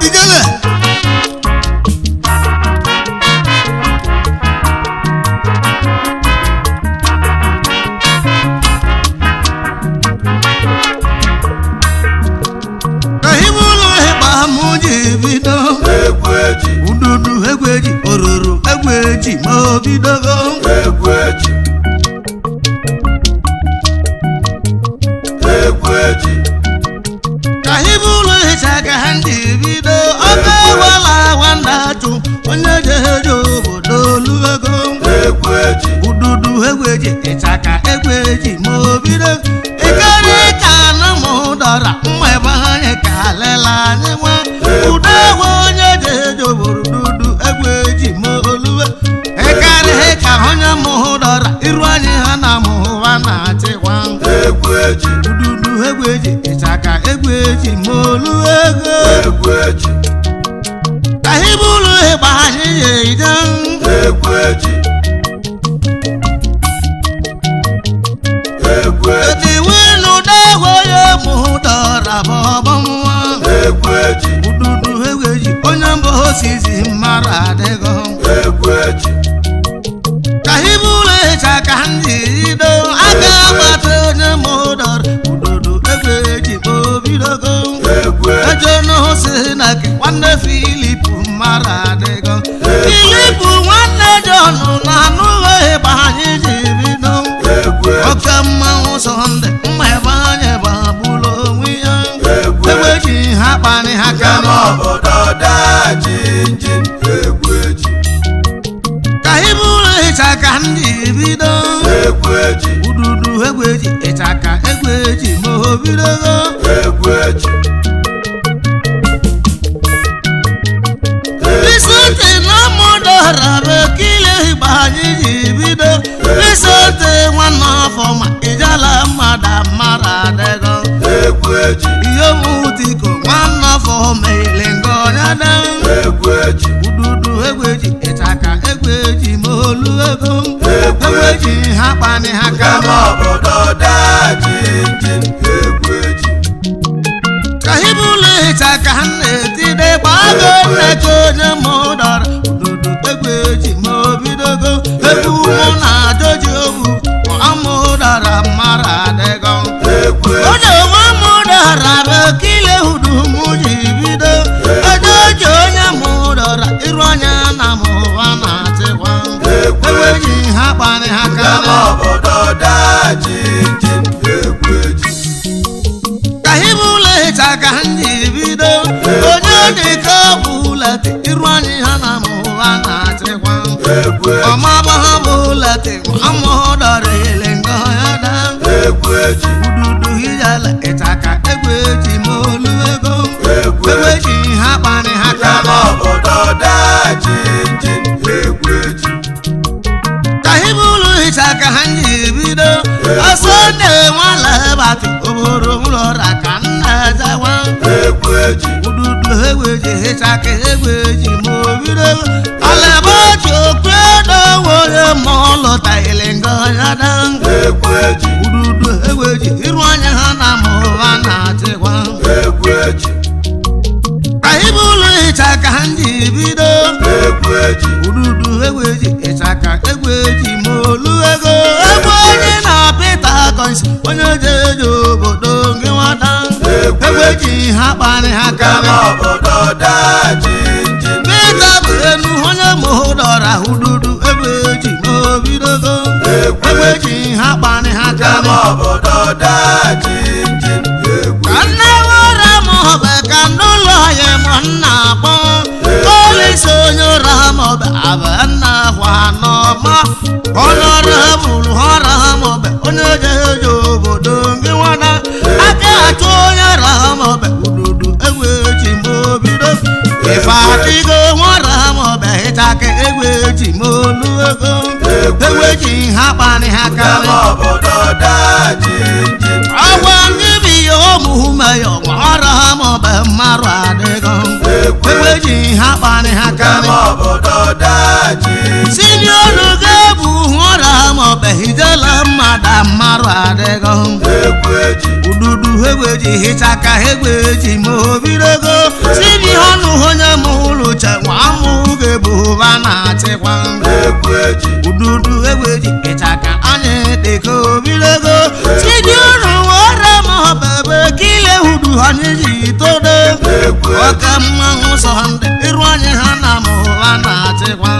Ijele. Ka ibu ụlọ ịgba mụ ji bido. Egwu eji. Ududu egwu eji ororo egwu eji ma o bidogo. Egwu eji. Egwu eji. Ka ibu ụlọ ịcha ka ha ndị bido. Ọkụ ewela awa na-achụ onye jeje obodo oluego. Egwu eji. Ududu egwu eji ịchaka egwu eji ma o bido. Ịkarị ka anụ m dọra mma ebe anyị ka lela anyị nwa. Udo egwu onye jeje obodo dudu egwu eji ma oluwe. Ịkarị ka onye m dọra iru anyị ha na m ụwa na-achịkwa. Egwu eji. Ududu egwu eji ịchaka egwu eji ma olu ego. Egwu eji. Ka ibu ụlọ ịgba anyị ya eje. Egwu eji. Egwu eji. Etiwinu degwe onye mụ dọra bụ ọbọ nwa. Egwu eji. Ududu egwu eji onye mbụ osisi mara adịgo. Egwu eji. Ka ibu ụlọ ịcha ka ndị ido aka agbata onye mụ dọra. Ududu egwu eji ma obidogo. Egwu eji. Eje n'osi na gị nwanne Filip mara adịgo. Filip nwanne Jọn na anụghị ịgba anyị ji bido. Egwu eji. Oke mmanwụ Sọnde mma ebe anyị gbagburu onwe ya. Egwu Egbe eji. ji ha kpanị ha Kama kama. obodo daa jinjin. Egwu eji. Ka ibu ụlọ ịcha ka ndị bido. Egwu eji. Ududu egwu eji ịchaka egwu eji ma o bidogo. Egwu eji. Isete na mụdọra bekile igba anyị ji bido. Isete nwanne afọ ma ijala mmadụ mara adịgo. Egwu eji. Ihe mutiko nwanne afọ meile ngọnyada. Egwu eji. Ududu egwu eji ịchaka egwu eji ma olu ego. Egwu eji ha kpanị ha Kama kama. obodo daa jinjin. Egwu eji. Ka ibulu ịchaka ha na-etide gbago nne ka onye mụ dọrọ. Ududu egwu eji ma obidogo. Egwu mụ na ajoji obu amụ dọrọ mara adịgo. Egwu eji. Onye nwe mụ dọrọ bụ kile udu mụ ji bido. Ejoji onye mụ dọrọ iru anya na mụ ụwa na-achịkwa. Egwu Egwu eji ha kpanị ha Kama kama. obodo daa jinjin. Egwu eji. Ka ibulu ịcha ka ndị bido. Onye dịka ọbụlati iru anyị ha na mụwa na-achịkwa. Egwu eji. Ọmaba ha bụlati amụdọrọ ele ngọ ya da. Egwu eji. Ududu ijele ịchaka egwu eji ma olu ego. Egwu Egwu eji. eji ha kpanị ha Kama kama. obodo daa jinjin. Egwu eji. Ka ibulu ịcha ka ha ndị bido. Ọsọ na-enwala bati obodo ụlọra ka nna ezewa. Egwu eji. Ududu egwu eji ịchaka egwu eji ma obido. Alabaji okwedo were ma ọ lụtaghịlị ngọnyada. Egwu eji. Ududu egwu eji iru anya ha na ma ụwa na-achịkwa. Egwu eji. Ka ibulu ịchaka ndị bido. Egwu eji. Ududu egwu eji ịchaka egwu eji ma olu ego. Egwu onye na Pita Coins onye jeje obodo gị nwata. Egwu eji ha kpanị ha Kama kama. obodo daa jinjin. Pita bụ enu onye mụ dọra ududu egwu eji ma obidogo. Egwu Egwu eji ha kpanị ha Kama kama. obodo daa jinjin. Egwu Ka nne were m ọbẹ ka n'ụlọ ya m nna akpọ. Polisi onye ụra m ọbẹ abẹ nna akwa n'ọma. Onye ọrụ bụrụ ọrụ m ọbẹ onye jeje oluego egwu eji ha kpanị ha karị ọgwa ndị bụ ihe ụmụ ya ọrụ ha maọbụ mmarụ adịgo egwu eji ha kpanị ha karị si n'olu ga-ebu ọrụ ha maọbụ hijela mmadụ mmarụ adịgo ududu egwu eji hichaka egwu eji ma obidogo si n'ihe ọnụ onye mụ ụlọ uche nwa mụ ga-ebu ụba na-achịkwa ududu egwu eji hichaka anyị dịka obidogo si n'ụlọ ọrụ ma ọ bụ ebe kile udu anyị ji todo ọka mmanwụ sọ ndị iru anyị ha na ma ụwa na-achịkwa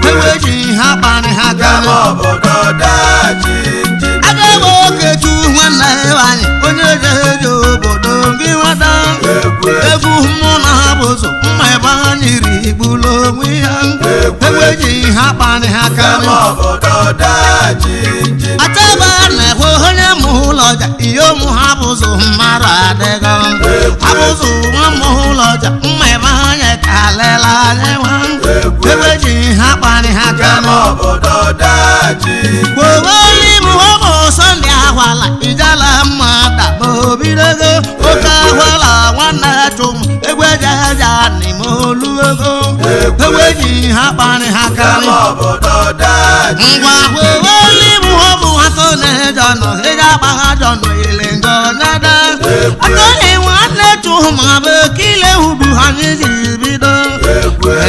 egwu eji ha kpanị ha karị aga m okechu nwanne anyị onye jeje obodo gị nwata egwu mụ na ha bụ ụzọ mma ebe anyị rigbulu onwe ya egwu eji ha kpanị ha karị ataba na-ekwe onye mụ ụlọ ja ihe ụmụ ha bụ ụzọ mmadụ adịgo ha bụ ụzọ nwa mụ ụlọ ja mma ebe anyị ka lela anyị nwa egwu eji ha kpanị ha karị gbowelimu ọmụ sọnde ahwala ijala mma daba obidogo oke ahwala nwanne chụm egwu ejeja n'ime oluego egwu eji ha kpanị ha karị ngwa gbowelimu ọmụ atọ na-eje nọ eje agbagha jọ nọ ile njọ nyada atọ nwanne chụm ma bụ kile udu anyị ji bido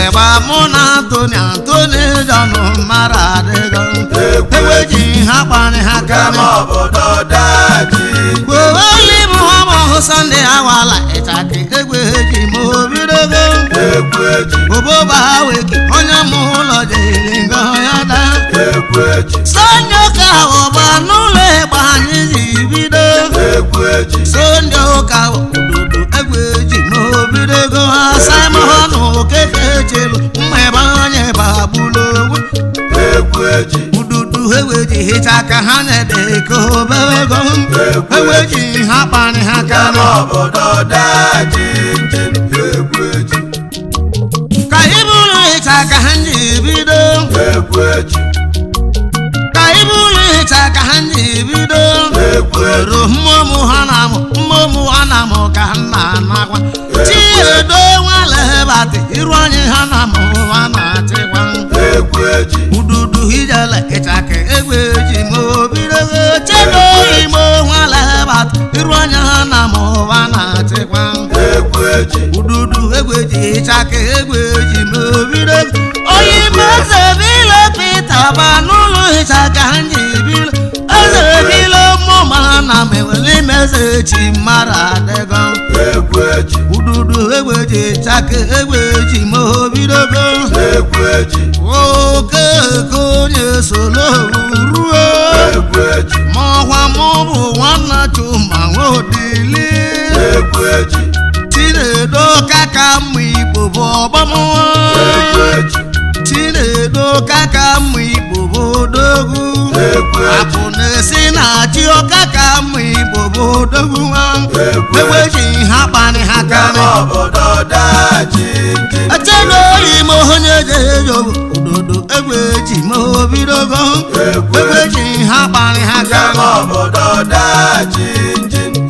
ịgba mụ na Antoni Antoni jọnụ mara adịgo egwu eji ha kpanị ha karị gbowelimu ọmụ sọnde awala ịchaka egwu eji ma obidogo oboba weke onye mụ ụlọ jere ngo ya da sonye ụka ụba n'ụlọ ịgba anyị ji bido sonye ụka obodo egwu eji ma obidogo ha simon okeke chelu mma ebe anyị bagbulu onwe ududu egwu eji hicha aka ha na-ede ka obewego egwu eji ha kpanị ha karị ka iburu hicha aka ha ji bido ka iburu hicha aka ha ji bido ro mmụmụ ha na-amụ mmụmụ ha na-amụ ka nna anakwa chiedo nwalebatị iru anyị ha na-amụ ha na-achịkwa ududu ijele ịchaka egwu eji ma obidogo chedo imo nwalebatị iru anyị ha na-amụ ha na-achịkwa ududu egwu eji ịchaka egwu eji ma obidogo onye ime eze bile Pita ba n'ụlọ ịchaka ha ji bilo eze bile mmụ ma na m ewele imeze chi mara adịgo ududu egwu eji ịchaka egwu eji ma obidogo oke onye solo ruo ma ọkwa mụ bụ nwanna chuma nwaodili Chinedu kaka mma Igbo bụ ọgbamnwa Chinedu kaka mma Igbo bụ odogwu akụ na-esi na chi ọkaka mma Igbo bụ odogwu nwa egwu eji ha kpanị ha karị echedo ime onye jeje ododo egwu eji ma obidogo egwu eji ha kpanị ha karị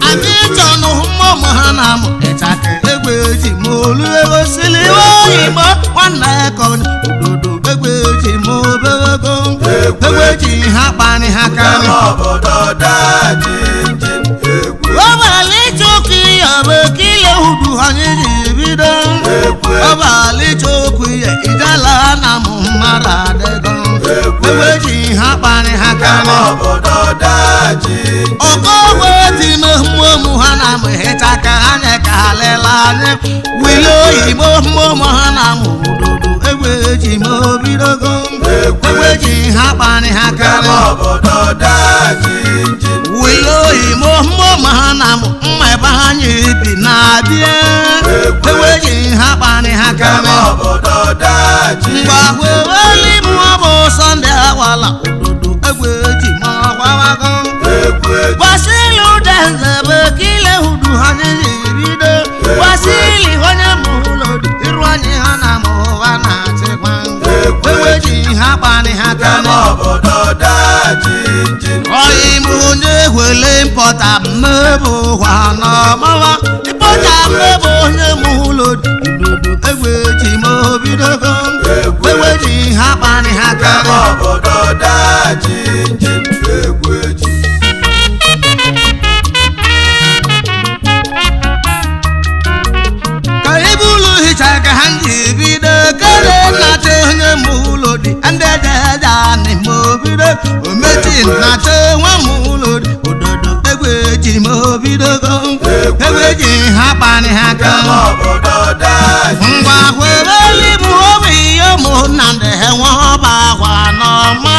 anyị chọnụ mmụmụ ha na-amụ ịchaka egwu eji ma olu ego sili oyigbo nwanne ya ka ododo egwu eji ma obewego egwu eji ha kpanị ha karị ọbalị chukwu ya bụ kile udu anyị ji bido ọbalị chukwu ya ijela na mụ mara adịgo egwu eji ha kpanị ha karị ọkọgwe time mmụmụ ha na-amụ ịchaka anyị ka lela anyị wili oyibo mmụmụ ha na-amụ ududu egwu eji ma obidogo egwu eji ha kpanị ha karị wili oyibo mmụmụ ha na-amụ mma ebe anyị bi na-abịa egwu eji ha kpanị ha karị mgbe weweli mụọ bụ sọnde awala ododo egwu eji ma ọgwawago wasili udenze bụ kile udu ha ji bido wasili onye mụ ụlọ dị iru anyị ha na mụ ụwa na-achịkwa egwu eji ha kpanị ha. Obodo daa jinjin. Ọyị m onye wele mpọta mmebụ ụwa n'ọmawa ịpọta mmebụ onye m ụlọ dudu egwe ji m obidogo egwe ji ha kpanị ha Kama karị obodo daa jinjin egwu eji. Ka ibu ụlọ hicha ka ha ji bido kele nnacha onye m ụlọ dị ndị ejeje anị m obido omechi nnacha nwa m ụlọ dị ododo egwe ji m obidogo egwe ji ha kpanị ha Kama karị obodo daa ngwa kwebeli m obi ihe mụ nnamdị nwa ọba akwa n'ọma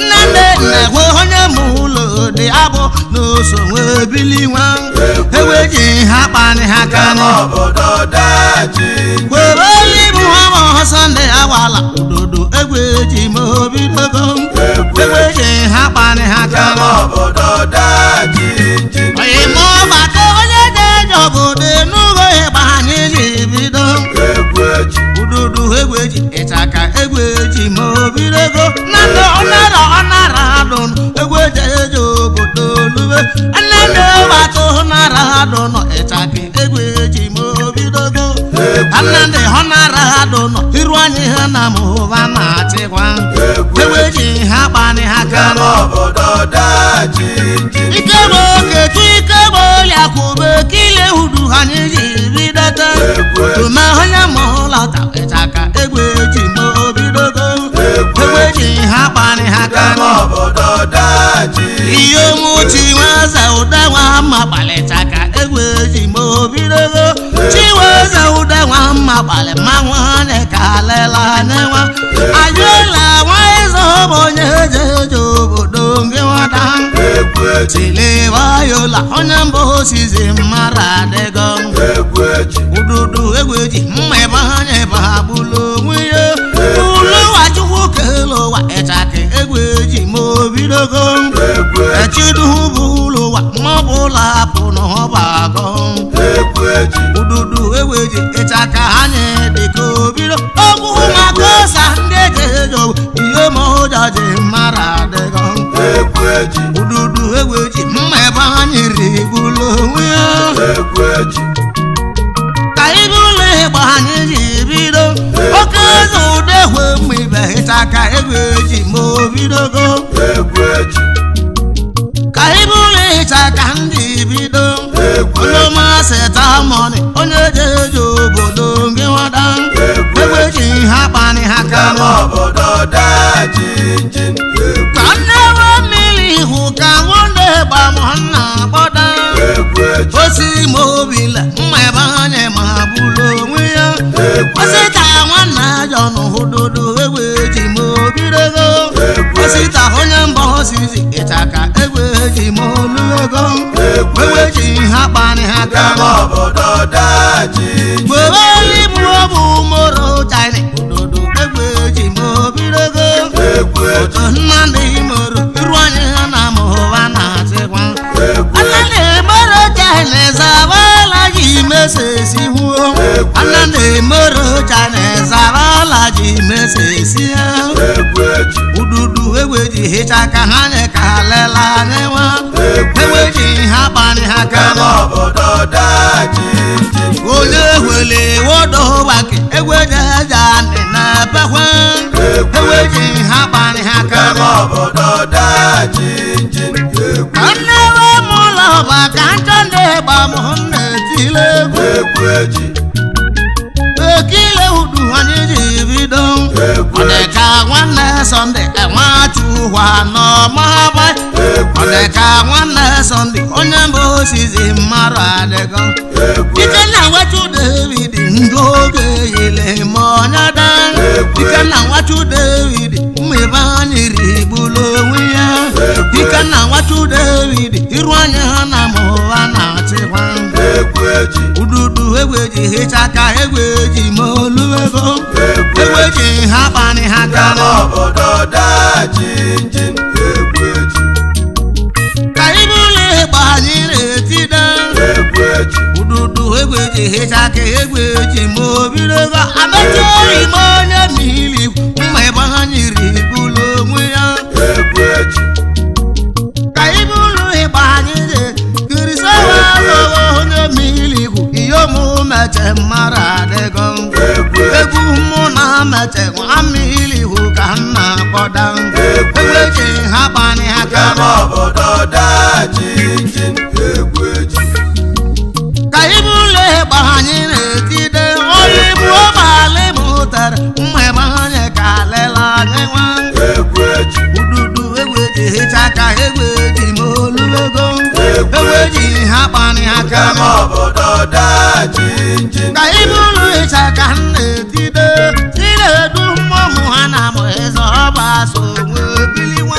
nnamdị nnekwe onye mụ ụlọ dị abụ n'oso nwee bili nwa eweji ha kpanị ha Kama kanụ obodo daa jinjin. kwebeli m ha ma sọnde awala ododo egweji m obidogo egweji ha kpanị ha Kama kanụ obodo daa jinjin. ime ọgbakọ onye na-eje obodo enugo ịgba anyị ji bido Egwu eji. ududu egweji ịchaka egweji ma obidogo nnadị ọnara ọnara adụn egweji eje obodo olube nnadị gbata ọnara adụn ịchaka egweji ma obidogo nnadị ọnara adụn iru anyị ha na mụva na-achịkwa egweji ha kpanị ha Kama kanụ obodo daa jinjin. ike bụ okechu ike bụ yakwube kile udu anyị ji bidota tụma onye ma ụlọta ịchaka egwu eji ma obidogo egwu eji ha kpanị ha Kama kanụ obodo daa jinjin. ihe omuchi nweze ụda nwa mma kpalịchaka egwu eji ma obidogo chiweze ụda nwa mma kpalị mmanwụ anyị ka lela anyị nwa ajụla nwa ịzụ bụ onye eje eje obodo ngị nwata Egwu eji. tilewayola onye mbụ osizi mara adịgo Egwu eji. ududu egweji mma ebe anya ebe ha gbulu onwe ya ụlụwa chukwu kele ụwa ịchaka egweji ma obidogo Egwu eji. echiduhu bụ ụlụwa ma ọ bụ ụlọ apụ na ọba agọ Egwu eji. ududu egweji ịchaka anyị dịka obido okwu maka ụsa ndị eji ejo ihe ma ụjọ ji mara adịgo Egwu eji. ududu egweji mma ebe anyị rigbulu onwe ya Egwu eji. ka ibu ụlọ ịgba anyị ji bido oke eze udehwe mma ibe ịchaka egwu eji ma obidogo Egwu eji. ka ibu ụlọ ịchaka ndị bido Egwu onye eji. masị tamọnị onye jeje obodo gị nwada Egwu egwu eji ha kpanị ha Kama kanụ obodo daa jinjin. Egwu ka nne we mmiri hụ ka nwanne gba m nna gbọda egwu eji. osi ma obila mma ebe anyị ma bụrụ onwe ya Egwu eji. osita nwanne ajọ n'ụdụdụ egwu eji ma obidogo Egwu eji. osita onye mbọ osisi ịchaka egwu eji ma oluego Egwu egwu eji ha kpanị ha Kama kanụ obodo daa jinjin. weweli bụ moro china ụdụdụ egwu eji ma obidogo Egwu eji. otu nnamdị moro iru anyị ha na mụwa na-achịkwa Egwu eji. Anani moro china zabala ji mesesi huo Anani moro china zabala ji mesesi ha Egwu eji. Ududu egweji hicha ka ha nye ka lela anyị nwa Egweji ha kpanị ha Kama kanụ obodo daa jinjin. Onye wele wodo gbake egweji aja anị na bekwe Egweji ha kpanị ha Kama kanụ obodo daa jinjin. Egwu Ka nne we m ụlọ ọba ka njọ ndị gba m na-etile egwu egwu eji. ekile udu anyị ji bido ọ dị ka nwanne sọnde nwachukwu n'ọmaba Egwu ọ dị eji. ka nwanne sọnde onye mbụ osizi mmadụ adịgo Egwu ikenna nwachu david ndụ oge yile ma ọnya da ikenna nwachu david mmebe anyị rigbulu onwe ya ikenna nwachu david iru anya ha na mụwa na-achịkwa egwu eji. ududu egweji hichaka egweji ma oluego egweji ha kpanị ha Kama kanụ obodo daa jinjin. Egwu eji. ka ibu ụlọ ịgba anyị na-etide Egwu eji. ududu egweji hichaka egweji ma obidogo amechi ime onye mmiri mma ebe anyị rigbulu onwe ya ịchaka egwu eji ma oluego egwu eji ha kpanị aka Ụdama obodo daa jinjin. ka iburu ịchaka m na-etide chinedu mmụmụ ha na amụ ịzọ ọba so nwe biliwa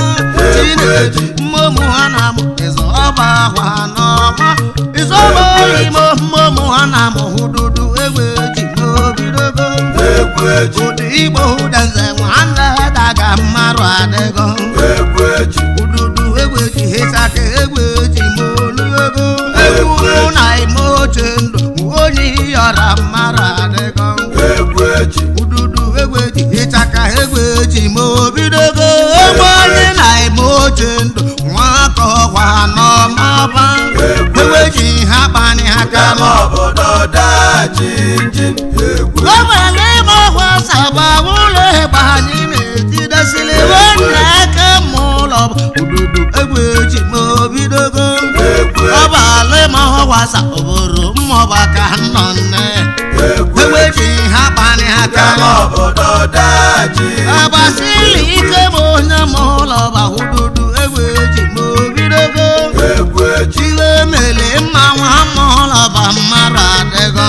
chinedu mmụmụ ha na amụ ịzọ ọba akwa n'ọma ịzọba ime mmụmụ ha na amụ hụdudu egwu eji n'obidogo Egwu eji. ụdị igbo ụdanze nwanne daga mmarụ adịgo Egwu eji. ududu egwu eji ịchaka egwu eji ma oluego egwu mụ na ime oche ndụ onye yọrọ mmarụ adịgo Egwu eji. ududu egwu eji ịchaka egwu eji ma obidogo egwu onye na ime oche ndụ nwakọ ọkwa n'ọmaba egwu eji ha kpanị aka Ụdama obodo daa jinjin. Egwu eji. enwere ime ọkwa saba ụlọ ịgba anyị na-etidesili nwanne aka ma ụlọ ududu egwu eji ma obidogo Egwu eji. ọbalị ma ọkwasa obodo mmọba ka nnọ nne Egwu egwu eji. eji ha kpanị aka Ụdama obodo daa jinjin. agbasili ike ma onye ma ụlọ bahududu egwu eji ma obidogo Egwu eji. iwe mele mma nwa ma ụlọ ba mmadụ adịgo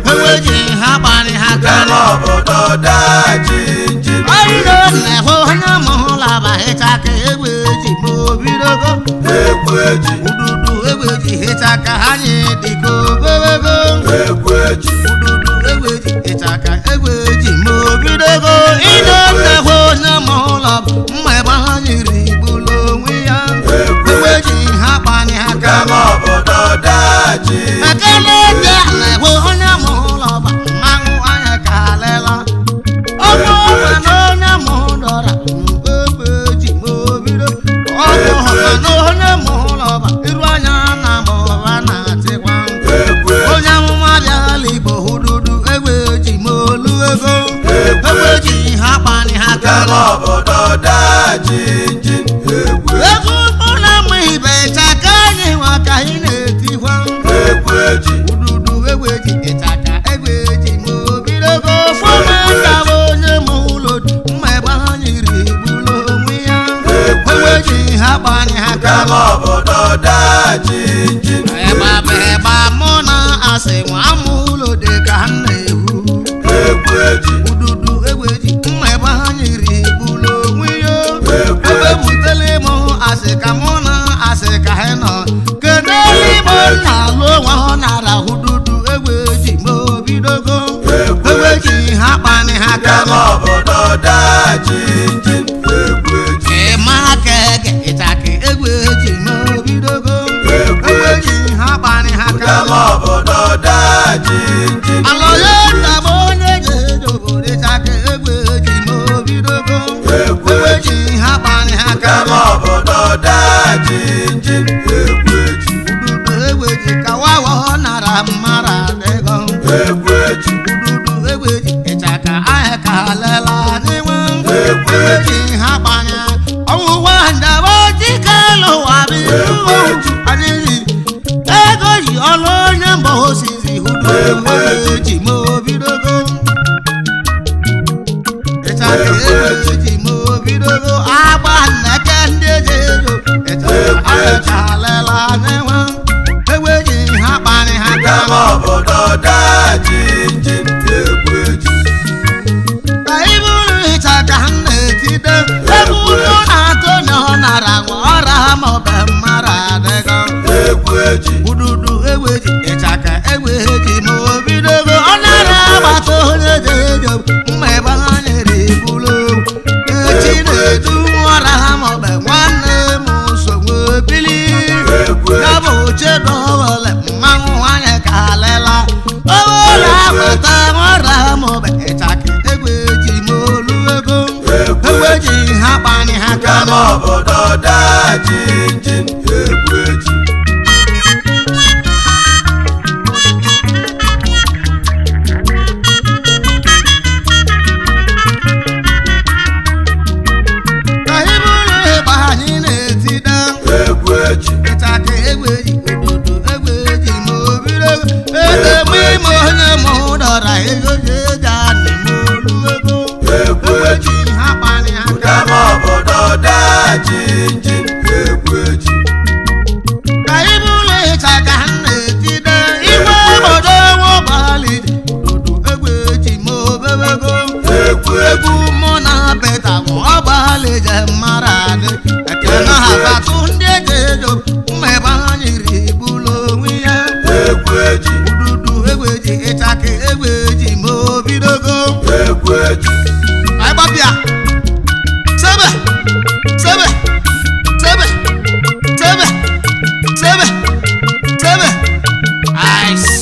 egwu eji ha kpanị ha Ụdama karị obodo daa jinjin. ọrịrị na-ehụ onye ma ụlọ ba ịchaka egwu eji ma obidogo Egwu eji. ududu egwu eji ịchaka anyị dịka obebego Egwu eji. ududu egwu eji ịchaka egwu eji ma obidogo ide nnekwu onye ma ụlọ mma ebe ha nyiri igbulu onwe ya Egwu egwu eji ha kpanye aka Ụdama obodo daa jinjin. ekele dị na-ekwu onye ma ụlọ ba mmanwụ anya ka lela ọgwụ ọma na onye ma ụdọra egwu eji ma obido ọgwụ ọma na onye ma ụlọ ba iru anya na ma ụra na-achịkwa Egwu eji. onye amụma bịala igbo hụdudu egbe eji ma olu ego egbe eji ha kpanị ha Ụdama karị obodo daa jinjin. Egwu eji. egwu ụlọ mma ibe chaka anyị nwa ka anyị na-etikwa Egwu eji. ududu egbe eji ịchaka egbe eji ma obidogo fọmata bụ onye ma ụlọ mma ebe ha nyiri bụlụ onwe ya egbe eji ha kpanị ha karị Ụdama obodo daa jinjin. ebe ebe mụ na asị nwa amụ ụlọ dị ka m na-ehu Egwu eji. ududu egbe ji mma ebe ha nyiri bụlụ onwe ya ebe butele mụ asị ka mụ na asị ka ha nọ kedu eluigbo nna alụ onwe ha nara ududu egbe ji ma obidogo egbe ji ha kpanị ha Ụdama karị obodo daa jinjin. Egwu eji. ịma aka ege ịchaka egbe ji ma obidogo egbe ji ha kpanị ha karị Ụdama obodo daa jinjin. alọya nna m onye ga-eje obodo ịchaka egbe ji ma obidogo Egwu egbe eji. ji ha kpanị ha karị Ụdama obodo daa jinjin. Egwu eji. ududu egbe ji ka wawa ọ nara mara adịgo Egwu eji. ududu egbe ji ịchaka ahịa ka lela n'inwe Egwu egbe ji ha gbanye ọwụwa ndaba chike lụwa bụ anyị ego ji ọlụ onye mgbe osisi hudu Egwu egbe ji ma obidogo ịchaka egbe ji ma obidogo agba nneke ndị eji ejo ịchaka ahịa ka lela n'inwe egbe ji ha kpanị ha Ụdama kama obodo daa jinjin. Egwu eji. ka iburu ịchaka m na-etide ebe unu na-atụ na ọ nara nwa ọra ma ọ bụ mara adịgo Egwu eji. ududu egbe ji ịchaka egbe ji ma obidogo ọ nara agbata onye ji ejo mma ebe ha nyere ibulu echi na-edu ọra ma ọ bụ nwanne m so nwee bili Egwu ya eji. bụ chedowele mmanwụ nwanyị ka lela owele agbata nwara maọbụ ịchaka egbe ji ma olu ego egbe ji ha kpanị ha Ụdama karị obodo daa jinjin. Egwu eji. ka iburu ịgba anyị na-etide Egwu eji. ịchaka egbe ji obodo egbe ji ma obiro ede mụ ime onye ma ụdọra ego ji eji anị ma olu ego Egwu egbe eji. ji ha kpanị ha Ụdama karị obodo daa jinjin. eje mma ebe anyị rigbulu onwe ya. Egwu eji. Ududu egwu eji ịchaka egwu eji ma o bidogo. Egwu eji. Anyị gbapịa. Sebe sebe sebe sebe sebe sebe ice.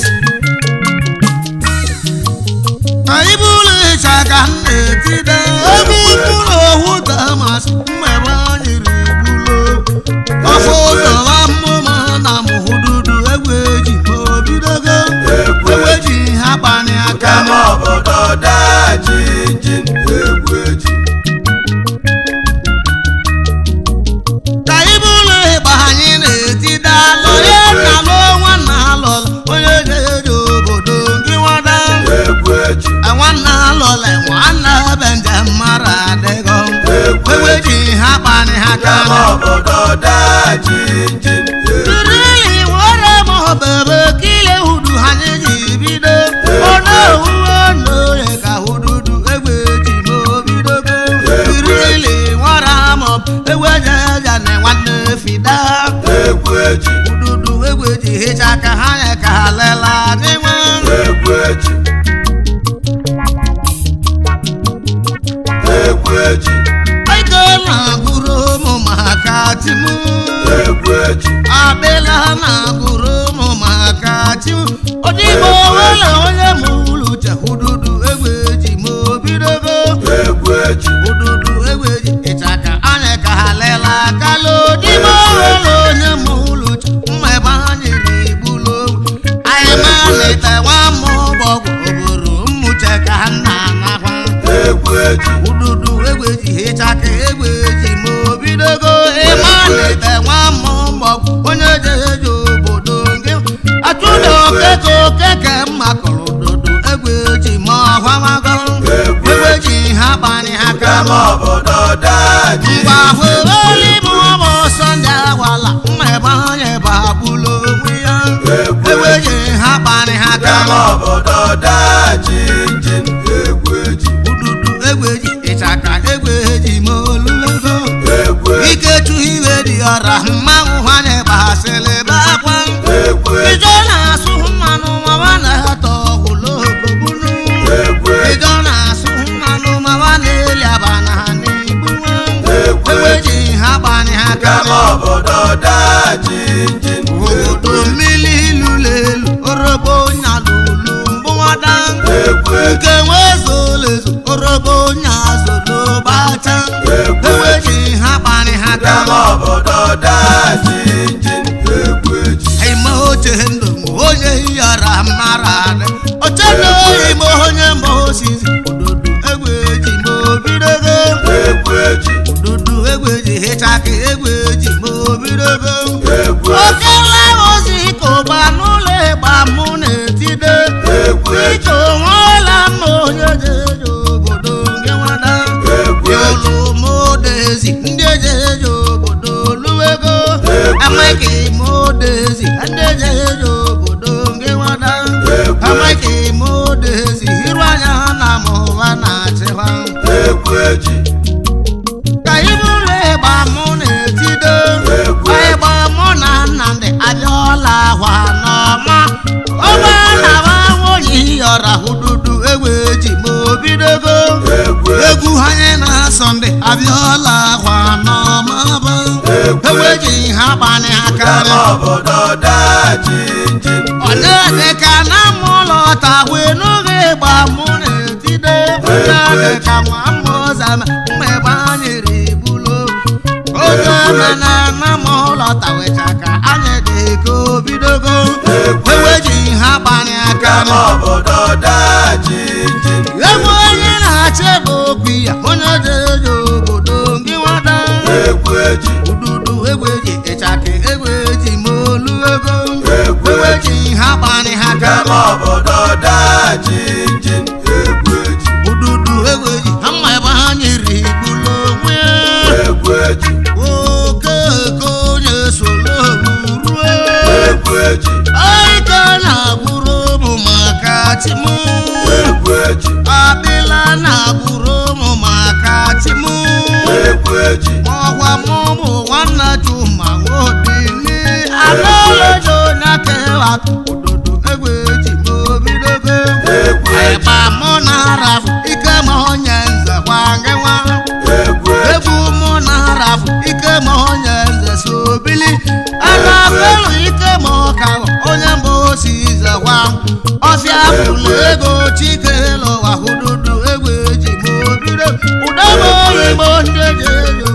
Anyị bụrụ ịchaka m na-etide ebe mkpụrụ owu damasị mma ebe anyị rigbulu ọfọ ụzọwa mmụma na mụhụdudu egwu eji ma o bidogo. Egwu egwu eji ha kpani aka. Kama obodo daa jinjin. Egwu eji. Ka ibu ụlọ ịgba anyị na-etide alụ ya na alụ nwanna alụla onye jeje obodo gị nwada. Egwu eji. Nwanna alụla nwanna ebe njem mara adịgo. Egwu egwu eji ha kpani ha Kama kara. obodo daa jinjin. Egwu Irili were m obere kile udu anyị ji bido ọnụ owuwe n'oye ka ududu egwu eji ma obidogo. Irili nwara m egwu ejeje na nwanne fida. Egwu eji. Ududu egwu eji hicha ka ha nye ka ha lela n'inwe. Egwu eji. Egwu eji. Ike na-agụrụ ụmụ maka chi m. Egwu eji. Abịla na-agụrụ ụmụ maka chi m. Odigbo nwere onye mụrụ uche ududu egwu eji ma obidogo. Egwu eji. Ududu egwu eji ịchaka anya ka ha lela kala odigbo nwere onye mụrụ uche mma ebe anyị rigbulu anyị malite nwa mụbọgwụ oburu mmuche ka nna anakwa. Egwu eji. Ududu egwu eji ịchaka egwu eji ma obidogo ịmalite nwa mụbọgwụ onye jeje obodo gị atụda okeke okeke mma kụrụ ududu egwu eji ma ọhwamago. Egwu egwu eji ha kpani ha Kama kama. obodo daa Ngwa jinjin. hụrụ ụmụ Sọnde agwala mma ebe anyị bagbulu onwe ya. Egwu egwu eji ha kpani ha Kama kama. obodo daa jinjin. Egwu eji. Ududu egwu eji ịchaka egwu eji ma olulego. Egwu eji. Ikechu iwe dị ọra mmanwụ anyị gbasịrị be akwa. Egwu eji. Ijọ na-asụ mmanụ mawa na-atọ ọgwụlokobunu. Egwu eji. Ijọ na-asụ mmanụ mawa na-eli abana ha n'igbu. Egwu egwu eji ha kpani ha Kama kama. obodo daa jinjin. Obodo mmiri lụrụ elu orobo nyalụlụ mbụwada. Egwu eji. Nke nwezolezo orobo nyazolo bacha. Egwu egwu eji ha kpani ha Kama kama. obodo daa jinjin. Egwu eji. Ime oche ndụ m onye yara mara adị oche ndụ ime onye ma osisi ududu egwu eji ma obidogo. Egwu eji. Ududu egwu eji hịchaka egwu eji ma obidogo. Egwu eji. Okele ozi ka ụba n'ụlọ ịgba mụ na-etide. Egwu eji. Ike onweela mma onye jeje obodo gị nwada. Egwu eji. Olu modezi ndị ejeje obodo luwego. Egwu Amaghị modezi ndị ejeje obodo gị nwada. Egwu Amaghị modezi iru anya na mụwa na-achịkwa. Egwu eji. Ka iburu ịgba mụ na-etido. Egwu Ịgba mụ na Nnamdị abịọla ahwa n'ọma. Ọba na-aba nwunye yọrọ ududu egwu eji ma obidogo. Egwu eji. Egwu anyị na Sọnde abịọla akwa n'ọma bụ. Egwu egwu eji ha kpani aka. Kama obodo daa jinjin. Onye dịka na mụlọ tawe n'oge ịgba mụ na-etide. Onye dịka nwa mmụọza mma ebe anyị rigbulu. Onye mana na mụlọ tawecha ka anyị dị ka obidogo. Egwu egwu eji ha kpani aka. Kama obodo daa jinjin. Egwu onye na-achị bụ okwu ya onye jeje obodo gị nwada. Egwu eji. Ududu egwu eji ịchaka egwu eji ma olu ego. Egwu egwu eji. eji ha kpani ha Kama kama. obodo daa jinjin. Egwu eji. Ududu egwu eji ha mma ebe ha nyere igbulu onwe. Egwu eji. Okeke onye solo ruo. Egwu eji. Ike na-agbụrụ ụmụ maka chi m. Egwu eji. Abịla na-agbụrụ ụmụ maka chi m. Egwu eji. Ọkwa mụ bụ nwanna Chuma Nwodi. kewa ododo egwu eji ma obidogo ịgba mụ na arafụ ike ma onye nze kwa gị nwa egwu mụ na arafụ ike ma onye nze so bili anafelu ike ma ọka onye mbụ osi zekwa ọfịa pụlụ ego chike lụwa hụdudu egwu eji ma obido ụdọma oyigbo ndị eji eji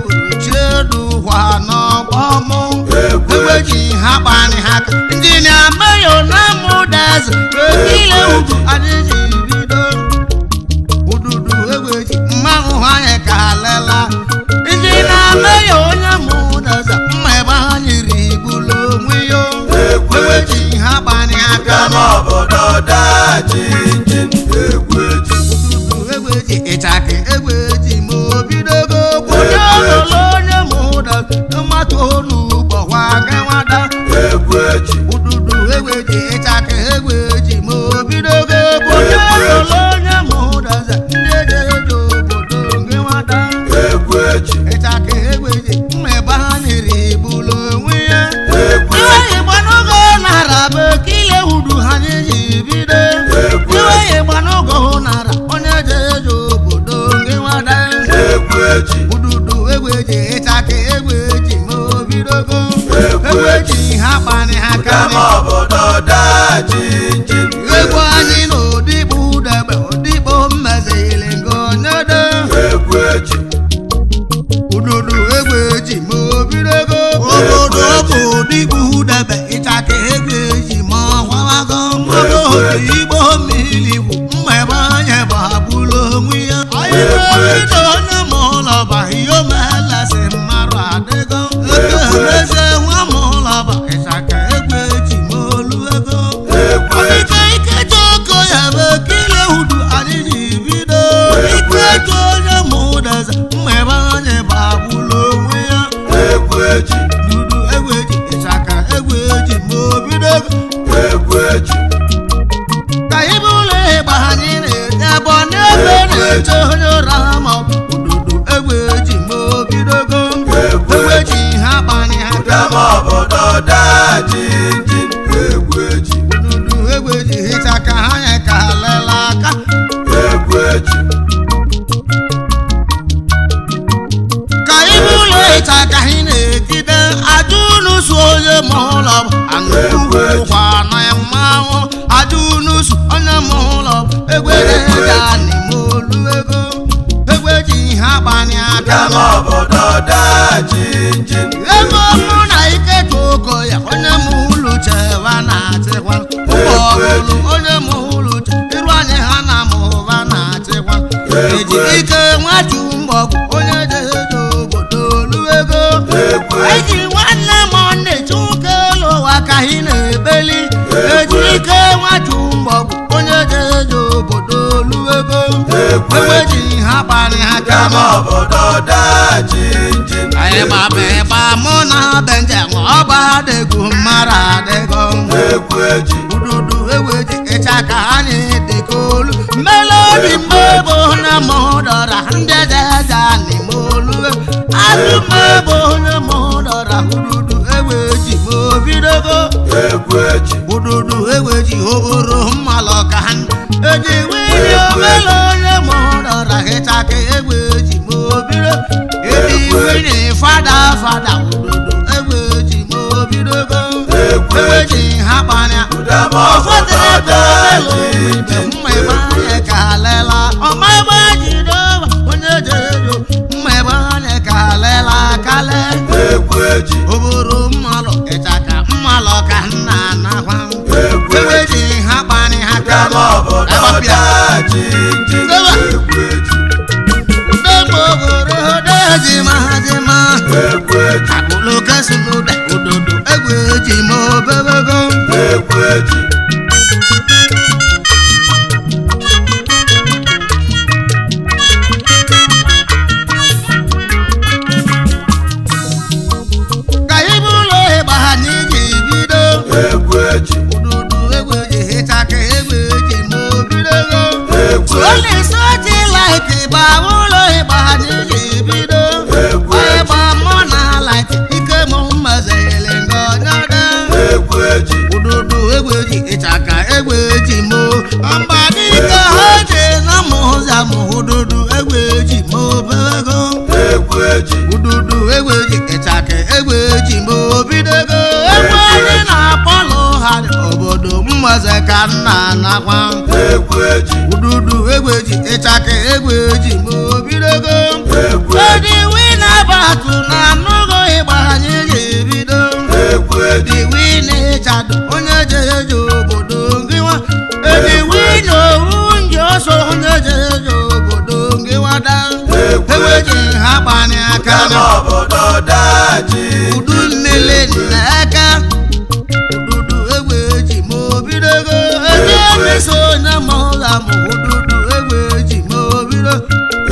chiedu kwa n'ọgbọ mụ egwu eji ha kpanị ha ka injinia meyo na mụdeze ekile ugwu anyị ji bido ududu egwu eji mmanwụ anyị ka lela ndị na-eme ya onye mụdeze mma ebe anyị rigbulu onwe ya egwu eji ha gbanye aka obodo daa jinjin egwu eji ududu egwu eji ịchakị egwu eji ma obidogo kwụnye ololo onye mụdeze mmatụ onugbo kwa gawada egwu eji ududu egwu eji ịchakị egwu eji ma obidogo kwụnye ololo onye mụdeze ndị eji eji obodo gị nwada egwu eji ịchaka egwu eji mma ebe ha nyere igbulu onwe ya egwu iwe ịgbanugo nara bụ kile udu ha ji bido iwe ịgbanugo nara onye ji eji obodo gị nwada egwu eji ududu egwu eji ịchaka egwu eji ma obidogo egwu eji ha kpanị ha karị Ụdama obodo daa jinjin egwu anyị na odigbo udebe odigbo mmezili ngonyede egwu eji ududu egwu eji ma obidogo obodo bụ odigbo udebe ịchaka egwu eji ma ọhwawago mmago igbo mmiri bụ mma ebe anya bụ abụrụ onwe ya anyị na-ebido onye ma ụlọ ba ihe omelesi mmarụ adịgo eze nwa ma ụlọ ba ịchaka egwu eji ma olu ego egwu eji ike ike choko ya bụ kile udu anyị ji bido ike chọ onye ma ụdaza mma ebe anyị bụ agbụrụ onwe ya egwu eji dudu egwu eji ịchaka egwu eji ma obido egwu eji ka ibe ụlọ ịgba anyị na-eje ebe ọ na-ebe na-eche onye ụra ma ọ bụ ududu egwu eji ma obidogo egwu eji ha kpanye ha Ụdama obodo daa jinjin egwu eji ududu egwu eji ịchaka ha anyị ka lela aka egwu eji ka ibe ụlọ ịcha ka anyị na-egide ajụ nusu onye ma ụlọ aṅụkwukwa na mmanwụ ajụ nusu onye ma ụlọ egwereja n'ime olu ego egwe ji ha gbanye aka Ụdama obodo daa jinjin ego mụ na ike choko ya onye ma ụlọ cheva na-achịkwa ụgbọ ọbụlụ onye ma ụlọ che iru anyị ha na mụva na-achịkwa eji ike nwachu mgbọgwụ onye jeje obodo olu ego egwu eji eji nwanne m na-eche ụka elu ụwa ka anyị na-ebeli eji ike nwachu mgbọgwụ onye jeje obodo olu ego Egwu egwe ji ha kparị ha Ụdama kama obodo daa jinjin ịgba bụ ịgba mụ na be njem ọba adịgo mara adịgo egwu eji ududu egwu eji ịchaka anyị dịka olu melodi mmebo na mụdọra ndị ejeja n'ime olu azụ mmebo na mụdọra ududu egwu eji ma obidogo egwu eji ududu egwu eji oboro mmalọ ka ha eji wili omele onye mụdọra ịchaka egwu eji ma obido eji wili fada fada ududu egwu eji ma obidogo Egwu egwu eji eji ha kpanya Ụdama obodo daa jinjin egwu eji oboro mmalụ ịchaka mmalụ ka nna anakwa Egwu eji ha kpanị ha Ụdama obodo daa jinjin egwu eji udemogorohejimahajima egwu eji akpụlụkesulude ododo egwu eji ma obebego egwu eji ka ibe ụlọ ịgba anyị ji bido egwu eji ududu egwu eji ịchaka egwu eji ma obidogo egwu eji Only soji like ịgba ụlọ ịgba anyị ji bido Egwu eji. ịgba mụ na light ike mụ mmezili ngọnyọdọ egwu eji ududu nakwa Egwu eji. Ududu egwu eji ịchaka egwu eji ma obidogo. Egwu eji. Odi wina batụ na anụgo ịgba anyị ga-ebido. Egwu eji. Odi wina ịchado onye jeje obodo ngịwa. Odi wina owu nji ọsọ onye jeje obodo ngịwa da. Egwu Egwu eji ha gbani aka Ụdama na obodo daa jinjin. Udu mmele n'aka ududu egwu eji ma obidogo eze emeso onye ma ụla ma ududu egwu eji ma obido.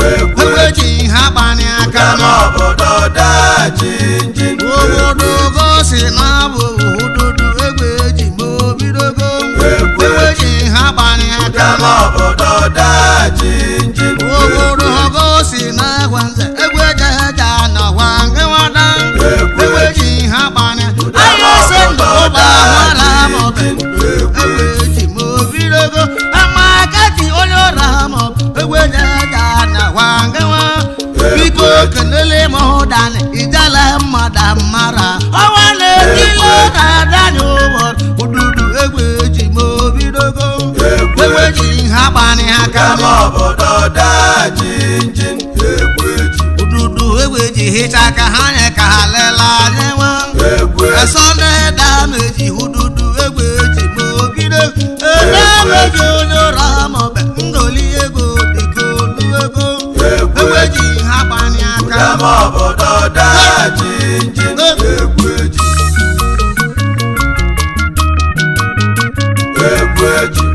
Egwu Egwu eji. eji ha gbani aka Ụdama na obodo daa jinjin. Obodo gosi na abụ ududu egwu eji ma obidogo. Egwu Egwu eji. eji ha gbani aka Ụdama na obodo daa jinjin. Obodo gosi na agwa nze egwu eji eje nọkwa nkewada. Egwu Egwu eji ha gbani Ụdama ahịa ese ndụ obodo ụba daa mara maọbụ jinjin. egwu eji ma obidogo amakati onye ọra maọbụ egwu eji eje nọkwa nkewa. Biko kenele m ụdani ijele mmadụ mara ọnwa na-etile na-adani ụbọ ududu egwu eji ma obidogo. Egwu Egwu eji ha gbani aka Ụdama obodo daa jinjin. Egwu eji. Ududu egwu eji hịcha aka ha nye ka ha lela anyị nwa. Egwu eji. Esọnde dameji ududu egwu eji ma obido edameji onye ụra maọbụ ngoli ego dịka olu ego. Egwu Egwu eji. eji ha gbani aka. Ụdama obodo daa jinjin. Egwu eji. Egwu eji.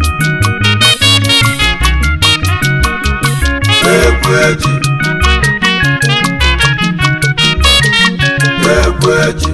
Egwu eji. Egwu eji.